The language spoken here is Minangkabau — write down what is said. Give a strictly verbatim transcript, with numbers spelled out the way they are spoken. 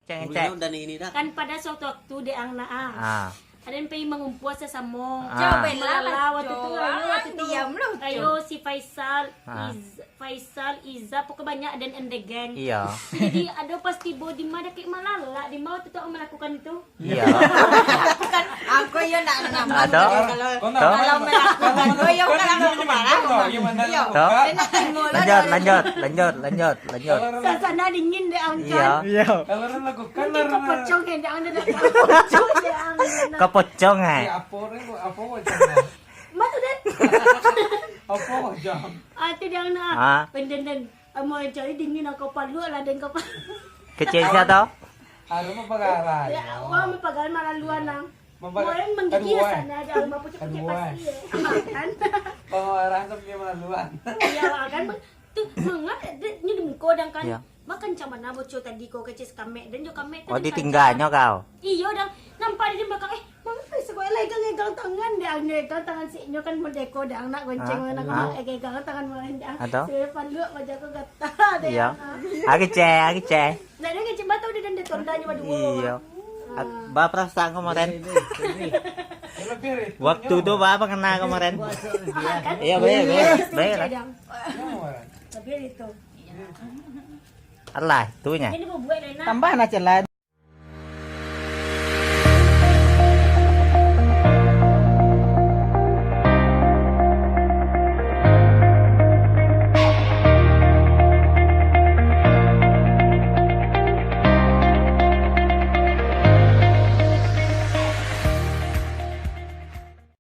Cek, cek. Kan pada suatu waktu dek ang nak, ah. Ah. Ada yang pai mangumpua sasamo. Ah. Malala waktu tu, ayo, waktu tu. Diam lah, ayo, si Faisal, ah. Iz-, Faisal, Iza, pokoknya banyak dan and the gang. Iya. Jadi, ado pas tibo di ma dakek Malala, di ma waktu tu ang malakukan itu. Iya. Bukan, aku yo ndak nambah. Ado? Kalau, kalau melakukan, aku yo kan aku marah. Iya. Toh? Dia nak tengok lah. Lanjut, lanjut, lanjut, lanjut, lanjut. Suasana dingin deh, Ang Chan. Iya. Iya. Kalau orang lakukan. Mungkin lah, kau pocong ya, jangan ada kau pocong ya, Ang. Kau pocong, eh? Ya, apa orang, apa pocong? Mak tu deh. Apa pocong? Ah, tu dia nak. Ah. Pendenden. Amun cari dingin, kau paluak lah, den, kau paluak. Kecil sia tau? Aduh, mapagarah. Ya, wah, mapagarah malaluan, nang. Mapagarah. Mau yang menggigil sana aja, mau pucuk-pucuk pasti, ya. Kan? Pengarah sampai malaluan. Iya, kan? Tu, mangap, dia, dia di muka, dang, kan? Iya. Makan macam mana bocor tadi, kau kecil sekamek, dan jo kamek tu. Oh, ditinggalnyo kau? Iyo, dang. Nampak di belakang, eh, Mang, eh, suko lah egang-egang tangan deh, ang egang tangan si nyo kan modeko deh, ang nak gonceng, ah, nak, ah, egang tangan main deh. Atau? Saya paluak wajah ko gatal deh. Iya. Ah. Agi ceh, agi ceh. Nak dia ngecek batau dia dan dia tonda nyo baduo. Iya. Ah. Ak-, ba perasaan kemarin. Waktu tu ba apa kena kemarin? Ah, kan? Iya, baik, baik, baik lah. Tapi itu. Alah, tu nya. Ini buat enak. Tambah nah celah.